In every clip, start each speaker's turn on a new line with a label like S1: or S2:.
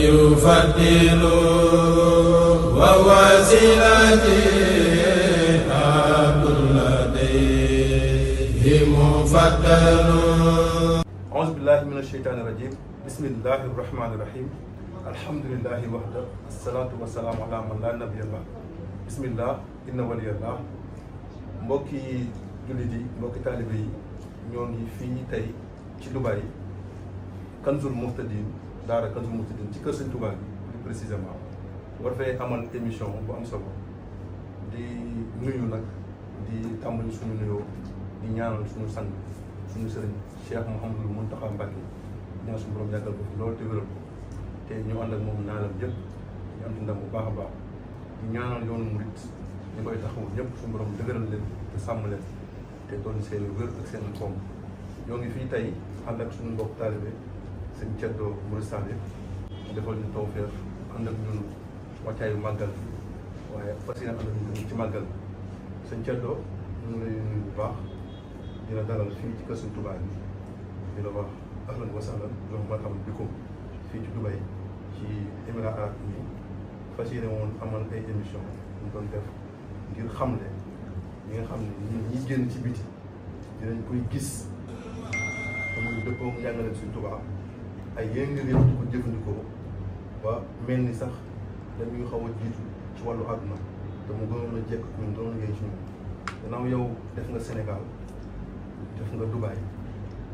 S1: يفضل ووسيلتي كل لديه مفضل.
S2: أعوذ بالله من الشيطان الرجيم. بسم الله الرحمن الرحيم. الحمد لله وحده الصلاة والسلام على من لا نبي الله. بسم الله إن ولي الله. mbokki jullit yi mbokki taalibe yi ñoo ngi fii tey ci Dubaï Kanzul Muhtadin daara Kanzul Muhtadin ci kër Sëñ Tuubaa bi plus précisément war fay amal émission bu am solo di nuyu nag di tàmbali suñu nuyoo di ñaanal suñu sang suñu sëriñ Cheikh Mouhamadul Mountakha Mbacké ñaan suñu borom yàggal ko fi loolu te wéral ko te ñu ànd ak moom naalam yëpp ñu am ci ndam bu baax a baax di ñaanal yoonu murit ñu koy taxawul ñëpp suñu borom dëgëral leen te sàmm leen te doon seen wér ak seen koom. ñoo ngi fii tey ànd ak suñu mbokk taalibe sëñ Ceddo Mouride Sade defal ñu tawfeex ànd ak ñun wàccaayu màggal waaye fas yéene ànd ak ñun ci màggal sëñ Ceddo ñu ngi lay nuyu bu baax di la dalal fii ci kër Sëñ Tuubaa bi di la wax ahlan wa sahlan wa marhaban bikum fii ci Dubaï ci Émirats arabes unis fas yéene woon amal ay émission ñu doon def ngir xamle ñi nga xam ne ñun ñi génn ci biti dinañ koy gis te muy dëppoo njàngale Sëñ Tuubaa ay yeneen réew di ko jëfandikoo ba mel ni sax dañuy xaw a jiitu ci wàllu àdduna te mu gënoon a jekk ñun doon ngay ci ñun gannaaw yow def nga Sénégal def nga Dubaï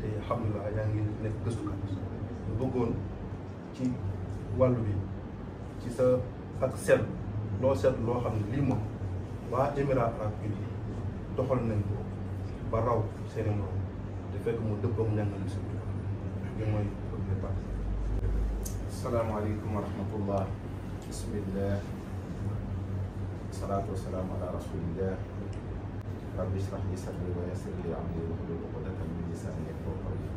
S2: te alhamdulilah yaa ngi nekk gëstukat ñu bëggoon ci wàllu bi ci sa ak seet loo xam ne lii moom waa Émirats arabes unis doxal nañ ko ba raw seen i morom te fekk mu dëppoo njàngale Sëñ Tuubaa li mooy première partie.
S3: asalaamaaleykum wa rahmatullah. bismillah. salaatu wa salaam ala rasulillah. rabbi ishrah li sadri wa yassir li amri wahlul uqdatan min lisaani yafqahu qawli.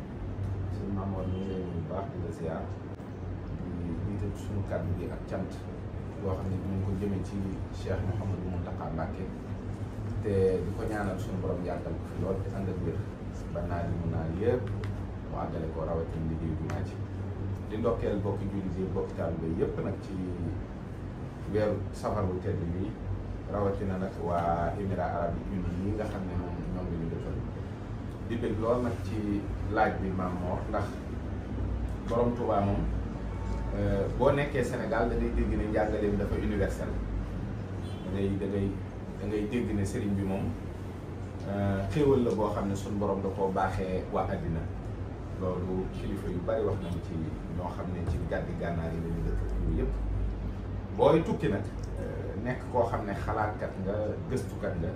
S3: suñu maam war ñu ngi lay nuyu bu baax di la ziar di jiital suñu kàddu gi ak cant boo xam ne ñu ngi ko jëmee ci Cheikh Mouhamadou Mountakha Mbacké te di ko ñaanal suñu borom yàggal ko fi lool te ànd ak wér ba naa li mu naan yëpp mu àggale ko rawatina liggéey bu naaj di ndokkeel bokki jullit yi bokki taalibe yëpp nag ci weeru safar bu tedd bi rawatina nag waa Émirats arabes unis yi nga xam ne moom ñoom la ñu defal di bëgg lool nag ci laaj bi Maam Mor ndax borom Tuubaa moom boo nekkee Sénégal da ngay dégg ne njàngaleem dafa universel da ngay dégg ne sëriñ bi moom xéewal la boo xam ne suñu borom da koo baaxee waa àddina loolu kilifa yu bari wax nañu ci ñoo xam ne ci gàddi gànnaar yi lañu dëkk yooyu yëpp booy tukki nag nekk koo xam ne xalaatkat nga gëstukat nga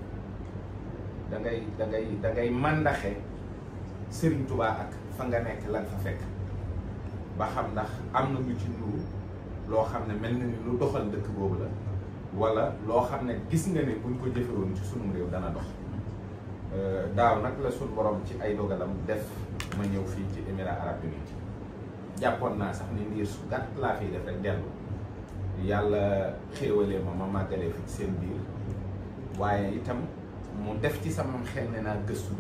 S3: da ngay màndaxe Sëriñ Tuubaa ak fa nga nekk lan fa fekk ba xam ndax am na lu ci nuru loo xam ne mel na ni lu doxal dëkk boobu la wala loo xam ne gis nga ne buñ ko jëferoon ci sunum réew dana dox. daaw nag la suñ borom ci ay dogalam def ma ñëw fii ci Émirats arabes unis jàppoon naa sax ni ndiir su gàtt laa fiy def rek dellu yàlla xéewalee ma màggalee fi ci seen biir waaye itam mu def ci sama xel ne naa gëstu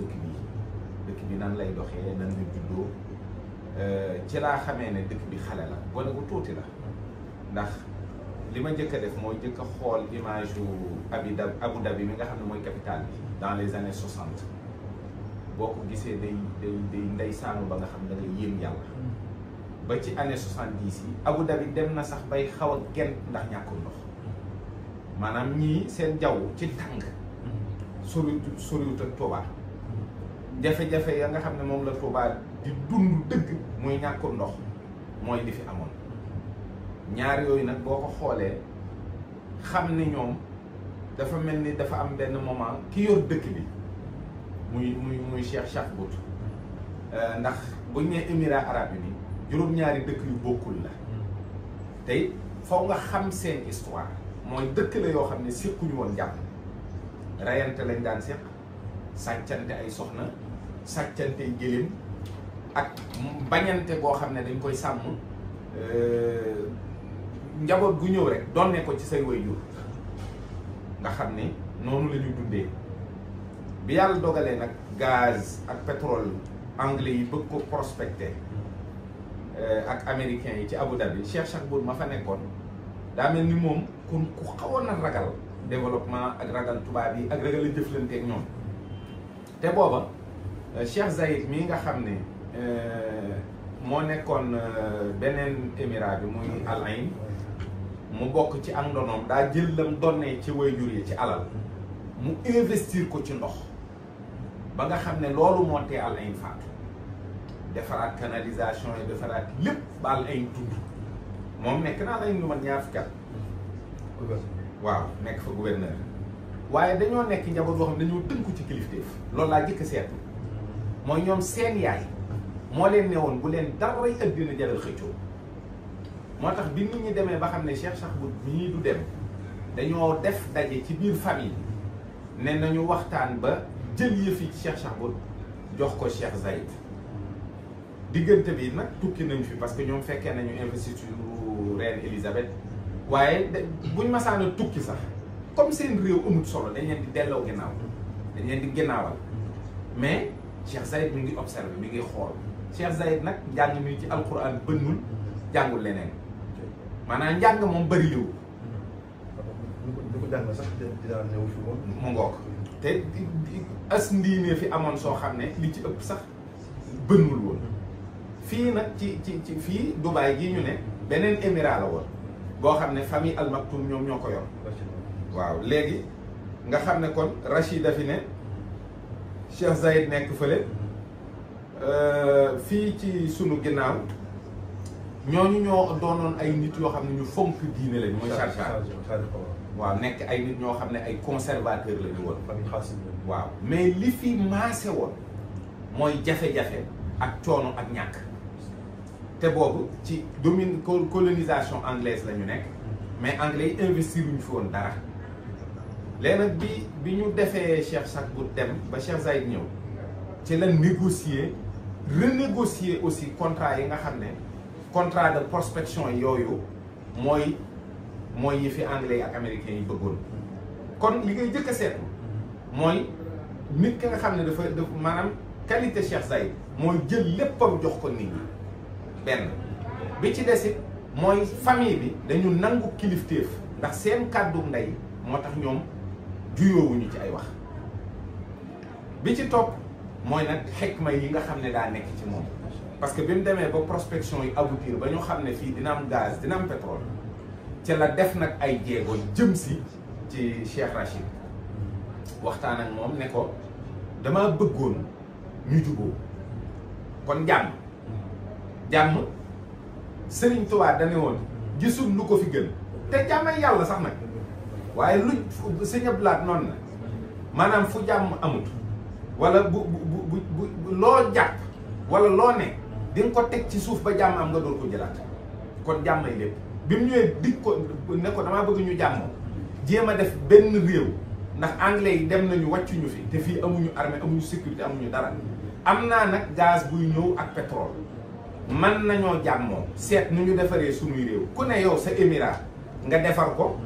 S3: dëkk bi nan lay doxee nan la juddoo ci laa xamee ne dëkk bi xale la gone gu tuuti la ndax li ma njëkk a def mooy njëkk a xool image yu Abu Dhabi mi nga xam ne mooy capitale bi dans les années 60 boo ko gisee day ndeysaanu ba nga xam da ngay yéem yàlla ba ci année 70 yi Abu Dhabi dem na sax bay xaw a gent ndax ñàkkul ndox maanaam ñii seen jaww ci tàng soriwut ak Touba jafe-jafe ya nga xam ne moom la Touba di dund dëgg muy ñàkkul ndox mooy li fi amoon ñaar yooyu nag boo ko xoolee xam ne ñoom dafa mel ni dafa am benn moment ki yor dëkk bi muy Cheikh Chafbout ndax buñ nee Émirats arabes unis juróom-ñaari dëkk yu bokkul la tey faw nga xam seen histoire mooy dëkk la yoo xam ne séquñu woon jàmm rayante lañ daan séq sàccante ay soxna sàccante gëléem ak bañante boo xam ne dañ koy sàmm njaboot gu ñëw rek doon ne ko ci say waajur nga xam ne noonu la ñu dundee bi yàlla dogalee nag gaz ak pétrole anglais yi bëgg ko prospecté ak américains yi ci Abu Dhabi Cheikh Chakboul ma fa nekkoon daa mel ni moom kon ku xawoon na ragal développement ak ragal tubaab yi ak ragal a jëflante ak ñoom te booba Cheikh Zayed mii nga xam ne moo nekkoon beneen émirat bi muy Al Ain mu bokk ci ak ndonoom daa jël lam donnee ci waajur yi ci alal mu investir ko ci ndox ba nga xam ne loolu moo tee Al Ain faatu defaraat canalisation yi defaraat lépp ba Al Ain dund moom nekk naa Al Ain lu man ñaar fukki at waaw nekk fa gouverneur waaye dañoo nekk njaboot boo xam ne dañoo tënku ci kilifteef loolu laa jëkk seetlu mooy ñoom seen yaay moo leen ne woon bu leen daray addina jaral xëccoo moo tax bi nit ñi demee ba xam ne Cheikh Chakboul mii du dem dañoo def daje ci biir famille ne nañu waxtaan ba jël yëfi ci Cheikh Chakboul jox ko Cheikh Zayed diggante bi nag tukki nañ fi parce que ñoom fekkee nañu investiture reine Elisabeth waaye buñ masaana tukki sax comme seen réew amut solo dañ leen di delloo ginnaaw dañ leen di ginnaawal mais Cheikh Zayed mi ngi observé mi ngi xool Cheikh Zayed nag njàng mi ci alquran bënnul jàngul leneen maanaam njàng moom bëri liwu
S2: ñu ko jàng sax dinaa ñëw fi moom
S3: mu ngoog te as ndiine fi amoon soo xam ne li ci ëpp sax bënnul woon fii nag ci fii Dubaï gi ñu ne beneen émirat la woon boo xam ne famille Al Maktoum ñoom ñoo ko yor waaw léegi nga xam ne kon Rachida fi ne Cheikh Zayed nekk fële fii ci sunu ginnaaw ñooñu ñoo doonoon ay nit yoo xam ne ñu fonk diine lañu mooy charge waaw nekk ay nit ñoo xam ne ay conservateur lañu woon waaw mais li fi maase woon mooy jafe-jafe ak coono ak ñàkk te boobu ci colonisation anglaise la ñu nekk mais anglais yi investir ñu fi woon dara léegi nag bi ñu defee Cheikh Chakboul dem ba Cheikh Zayed ñëw ci la négocier renégocier aussi contrat yi nga xam ne contrat de prospection yooyu mooy yi fi anglais yi ak américains yi bëggoon kon li ngay jëkk a seetlu mooy nit ki nga xam ne dafa maanaam qualité Cheikh Zayed mooy jël léppam jox ko nit ñi benn bi ci desit mooy famille bi dañu nangu kilifteef ndax seen kàddu ndey moo tax ñoom juyoowuñu ci ay wax bi ci topp mooy nag xikma yi nga xam ne daa nekk ci moom parce que bi mu demee ba prospection yi aboutir ba ñu xam ne fii dina am gaz dina am pétrole ci la def nag ay jéego jëm si ci Cheikh Rachid waxtaan ak moom ne ko dama bëggoon ñu juboo kon jàmm Sëriñ Tuubaa dane woon gisul lu ko fi gën te jàmmay yàlla sax nag waaye lu Sëñ Abdou Lahad noonu na maanaam fu jàmm amut wala bu loo jàpp wala loo ne di nga ko teg ci suuf ba jàmm am nga doon ko jëlaat kon jàmmay lépp bi mu ñëwee dig ko ne ko damaa bëgg ñu jàmmoo jéem a def benn réew ndax anglais yi dem nañu wàccuñu fi te fii amuñu armée amuñu sécurité amuñu dara am naa nag gaz buy ñëw ak pétrole man nañoo jàmmoo seet nu ñu defaree suñuy réew ku ne yow sa émirat nga defar ko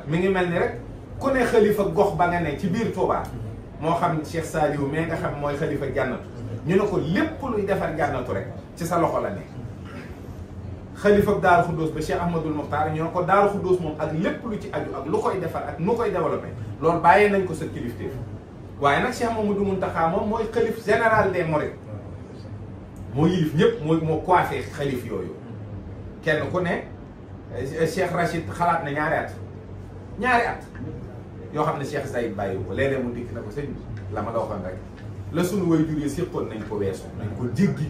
S3: mi ngi mel ni rek ku ne xalifa gox ba nga ne ci biir Touba moo xam Cheikh Saliou mais nga xam mooy xalifa jànnatu ñu ne ko lépp luy defar jànnatu rek ci sa loxo la ne xalifa Daaru Xuddoos ba Cheikh Ahmadul Muxtaar ñu ne ko Daaru Xuddoos moom ak lépp lu ci aju ak lu koy defar ak nu koy développé loolu bàyyee nañ ko sa kilifteef waaye nag Cheikh Mamadou Mountakha moom mooy xalif général des Mourides moo yilif ñëpp moo coiffé xalif yooyu kenn ku ne Cheikh Rachid xalaat na ñaari at yoo xam ne Cheikh Zayed bàyyi ko léeg-léeg mu dikk na ko sëñ bi la ma la waxoon rek la suñu way juree séqoon nañ ko weesu nañ ko jéggi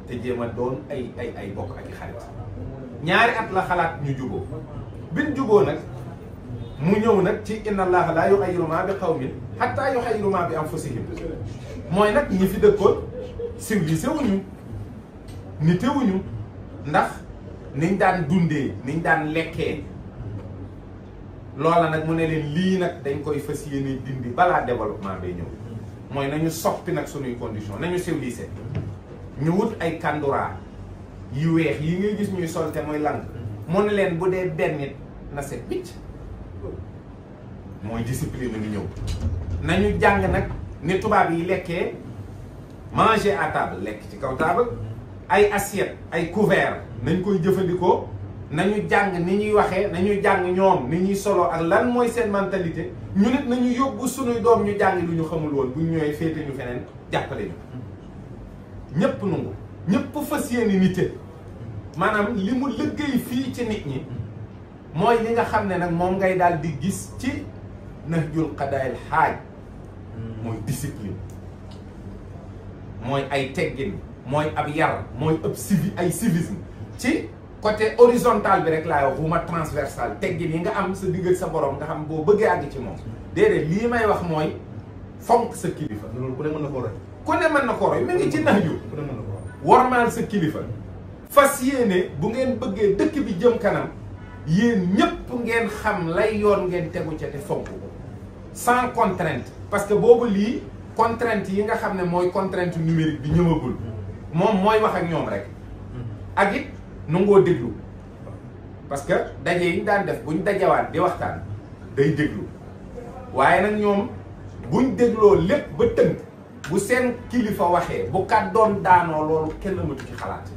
S3: te jéem a doon ay bokk ak i xarit ñaari at la xalaat ñu juboo bin juboo nag mu ñëw nag ci inna allaha la yughayyiru ma bi qawmin hatta yughayyiru ma bi anfusihim mooy nag ñi fi dëkkoon civilisé wuñu nite wuñu ndax niñ daan dundee niñ daan lekkee loola nag mu ne leen lii nag dañ koy fas yéene dindi balaa développement bay ñëw mooy nañu soppi nag suñuy condition nañu civilisé ñu wut ay kanduraa yu weex yi ngay gis ñuy sol te mooy lang mu ne leen bu dee benn nit na set picc mooy discipline ngi ñëw nañu jàng nag ni tubaab yi lekkee manger à table lekk ci kaw table ay assiette ay couvert nañ koy jëfandikoo nañu jàng ni ñuy waxee nañu jàng ñoom ni ñuy solo ak lan mooy seen mentalité ñu nit nañu yóbbu sunuy doom ñu jàng lu ñu xamul woon bu ñu ñëwee féete ñu feneen jàppale ñu ñëpp nangu ñëpp fas yéene nite maanaam li mu liggéey fii ci nit ñi mooy li nga xam ne nag moom ngay daal di gis ci Nahjul Qadaa'il Haaj mooy discipline mooy ay teggin mooy ab yar mooy ëpp civisme ci côté horizontal bi rek laay wax bu ma transversal teggin yi nga am sa digg ak sa borom nga xam boo bëggee àgg ci moom déedéet lii may wax mooy fonk sa kilifa.
S2: loolu ku ne mën na koo roy.
S3: ku ne mën na koo roy mi ngi ci Nahju.
S2: ku ne mën na koo roy.
S3: wormaal sa kilifa. fas yéene bu ngeen bëggee dëkk bi jëm kanam yéen ñëpp ngeen xam lay yoon ngeen tegu ca te fonk ko sans contrainte parce que boobu lii contrainte yi nga xam ne mooy contrainte numérique bi ñëwagul moom mooy wax ak ñoom rek ak it nangoo déglu parce que daje yi ñu daan def buñ dajawaat di waxtaan day déglu waaye nag ñoom buñ dégloo lépp ba tënk bu seen kilifa waxee bu kàddoon daanoo loolu kenn amatu ci xalaat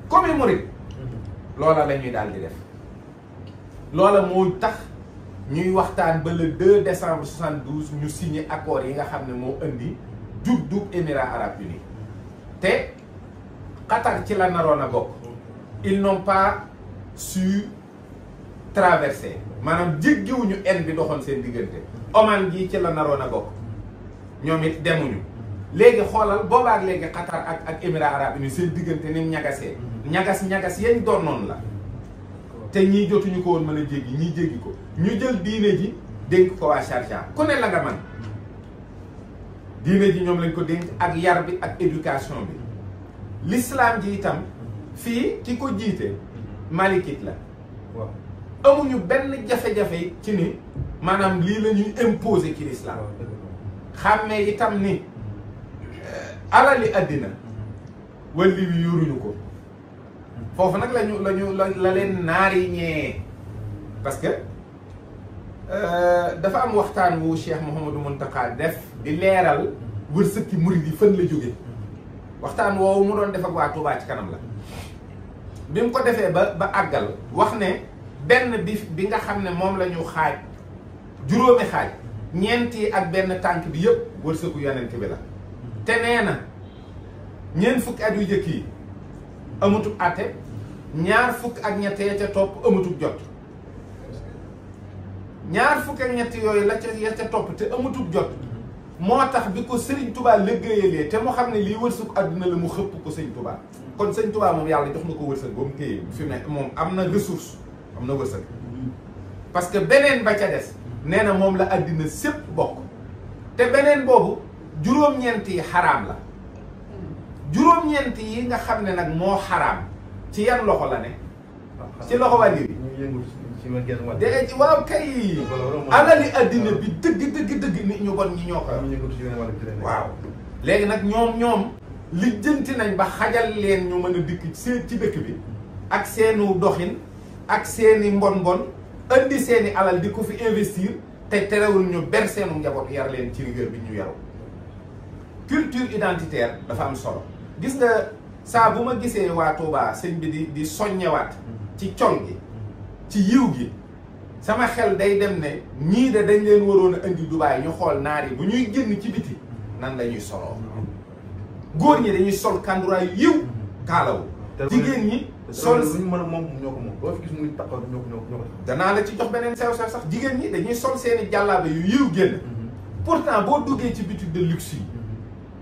S3: comme murid loola la ñuy daal di def loola moo tax ñuy waxtaan ba le 2 décembre 72 ñu signé accord yi nga xam ne moo indi juddug Émirats arabes unis te Qatar ci la naroon a bokk ils n'ont pas su traverser maanaam jéggiwuñu en bi doxoon seen diggante Oman gii ci la naroon a bokk ñoom it demuñu léegi xoolal boobaak léegi Qatar ak Émirats arabes unis seen diggante ni mu ñagasee ñagas yañ doon noonu la te ñii jotuñu ko woon mën a jéggi ñii jéggi ko ñu jël diine ji dénk ko waa Sharjah ku ne la nga man diine ji ñoom lañ ko dénk ak yar bi ak éducation bi l'islam ji itam fii ki ko jiite malikite la
S2: waaw
S3: amuñu benn jafe-jafe ci ni maanaam lii la ñuy imposer ci l'islam xàmmee itam ni alali àddina walli wi yoruñu ko foofu nag la leen naar yi ñee parce que dafa am waxtaan wu Cheikh Mouhamadou Mountakha def di leeral wërsëg murid yi fan la jóge waxtaan woowu mu doon def ak waa Touba ci kanam la bi mu ko defee ba àggal wax ne benn bi nga xam ne moom la ñu xaaj juróomi xaaj ñeenti ak benn tànk bi yëpp wërsëgu yonent bi la te nee na ñeent fukki at yu jëkk yi amatub àtte ñaar fukk ak ñett ya ca topp amatub jot ñaar fukk ak ñett yooyu la ca ya ca topp te amatub jot moo tax bi ko Sëriñ Touba liggéeyalee te mu xam ne lii wërsëgu àdduna la mu xëpp ko Sëriñ Touba kon Sëriñ Touba moom yàlla jox na ko wërsëg ba mu téye fi mu ne moom am na ressource am na wërsëg parce que beneen ba ca des nee na moom la àddina sépp bokk te beneen boobu juróom-ñeent yi xaraam la juróom-ñeent yi nga xam ne nag moo xaraam ci yan loxo la ne ci loxo wàllir yi de waaw kay alali àddina bi dëgg nit ñu bon ñi ñoo ko waaw léegi nag ñoom lijjanti nañ ba xajal leen ñu mën a dikk ci dëkk bi ak seenu doxin ak seeni mbon indi seeni alal di ko fi investir te terewul ñu ber seenu njaboot yar leen ci rigueur bi ñu yaru culture identitaire dafa am solo gis nga saa bu ma gisee waa Touba sëñ bi di soññewaat ci col gi ci yiw gi sama xel day dem ne ñii de dañ leen waroon a indi Dubaay ñu xool naar yi bu ñuy génn ci biti nan la ñuy soloo góor ñi dañuy sol kanduraay yiw kaalawu jigéen ñi sol
S2: luñ mën a moom ñoo ko moom doo fi gis muy taxaw ñoo ko
S3: danaa la ci jox beneen sew sax jigéen ñi dañuy sol seeni jàllaabe yu yiw génn pourtant boo duggee ci boutique de luxe yi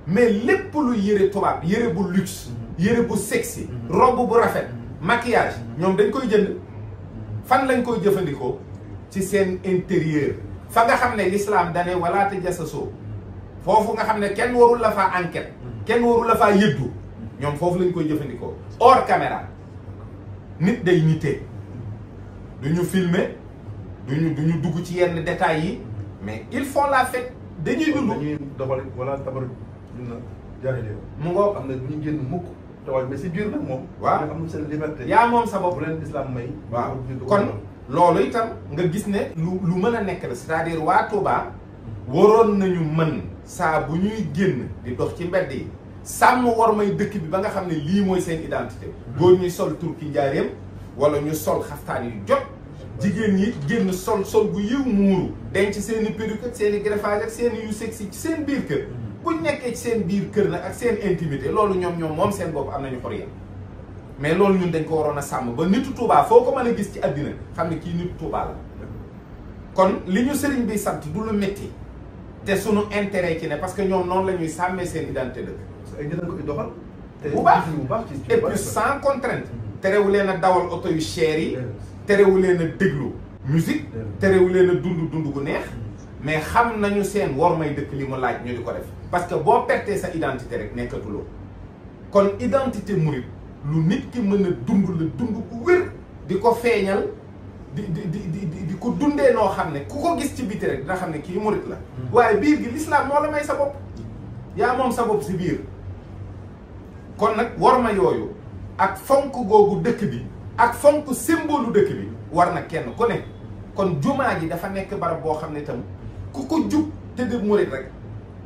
S3: mais lépp lu yëre tubaab yëre bu luxe yëre bu sexy robe bu rafet maquillage ñoom dañ koy jënd fan lañ koy jëfandikoo ci seen intérieur fa nga xam ne l'islam dane wala tajassasu foofu nga xam ne kenn warul la faa enquête kenn warul la faa yëddu ñoom foofu lañ koy jëfandikoo hors caméra nit day nitee duñu filmer duñu dugg ci yenn détails yi mais ils font la fête dañuy dund
S2: dañuy doxal wala tabar dina jaahiliya
S3: mu ngoo
S2: am na bu ñu génn mukk tawal mais si biir nag moom
S3: waaw
S2: am na seen liberté
S3: yaa moom sa bopp
S2: bu leen islam may
S3: waaw kon loolu itam nga gis ne lu mën a nekk la c'est-à-dire waa Touba waroon nañu mën saa bu ñuy génn di dox ci mbedd yi sàmm war may dëkk bi ba nga xam ne lii mooy seen identité. góor ñuy sol turki njaareem wala ñu sol xaftaan yu jot. jigéen ñi génn sol gu yiw muuru denc seen i perruque ak seen i greffage ak seen i yu sexy ci seen biir kër. buñ nekkee ci seen biir kër nag ak seen intimité loolu ñoom moom seen bopp am nañu xoriya mais loolu ñun dañ ko waroon a sàmm ba nitu Touba foo ko mën a gis ci àddina xam ne kii nitu Touba la. kon li ñu sëriñ bi sant du lu métti te sunu intérêt ci ne parce que ñoom noonu la ñuy sàmmee seen identité dëkk.
S2: ay nit a koy doxal.
S3: bu baax et puis sans contrainte. terewu leen a dawal oto yu cher yi. terewu leen a déglu musique. terewu leen a dund gu neex. mais xam nañu seen war may dëkk li mu laaj ñu di ko def. parce que boo pertee sa identité rek nekkatuloo kon identité murit lu nit ki mën a dund la dund ku wér di ko feeñal di ko dundee noo xam ne ku ko gis ci biti rek dina xam ne kii murit la. waaye biir gi l'islam moo la may sa bopp. yaa moom sa bopp si biir. kon nag war ma yooyu ak fonk googu dëkk bi ak fonk symbole dëkk bi war na kenn ku ne kon jumaa ji dafa nekk barab boo xam ne itam ku ko jub te di murit rek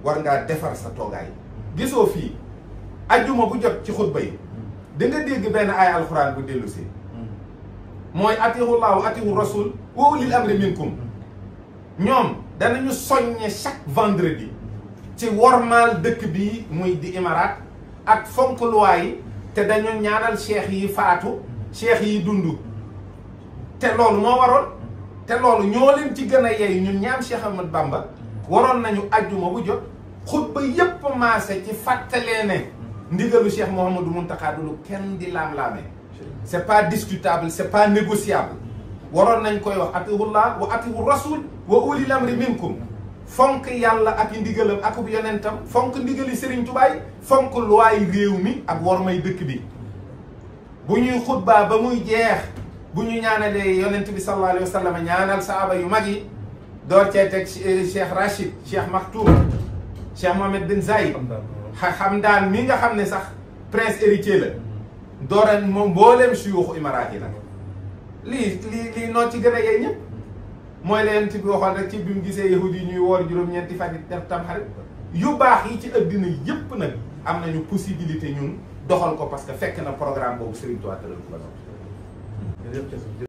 S3: war ngaa defar sa toogaay. gisoo fii ajjuma bu jot ci xutba yi da nga dégg benn ay alxuraan bu dellu si mooy atiiwullaahu wa atiiwu rasul wa ulil amri minkum. ñoom danañu soññe chaque vendredi ci wormaal dëkk bi muy di Imaaraat ak fonk luwaa yi te dañu ñaanal cheikh yi faatu cheikh yi dund te loolu moo waroon te loolu ñoo leen ci gën a yeey ñun ñaam Cheikh Ahmad Bamba waroon nañu ajjuma bu jot xutba yépp maase ci fàttalee ne ndigalu Cheikh Mouhamadou Mountakha du lu kenn di laam-laamee c'est pas discutable c'est pas négociable waroon nañ koy wax atiwullah wa atiwu rasul wa ulil amri minkum fonk yàlla ak ndigalam ak yonentam fonk ndigali Serigne Touba fonk luwaay réew mi ak war may dëkk bi bu ñuy xutba ba muy jeex bu ñu ñaanalee yonent bi sallallahu alayhi wa sallam ñaanal saaba yu mag yi door cee teg Cheikh Rachid Cheikh Maktoum Cheikh Mohamed Ben Zayed Hamdaan mi nga xam ne sax prince héritier la dooran moom mbooleem suyuuxu Imaaraat yi nag lii noo ci gën a yey ñëpp mooy leen ci bi waxoon rek ci bi mu gisee yahudi yi ñuy woor juróom-ñeenti fan def tamxarit yu baax yi ci àddina yépp nag am nañu possibilité ñun doxal ko parce que fekk na programme boobu Serigne Touba tëral ko ba noppi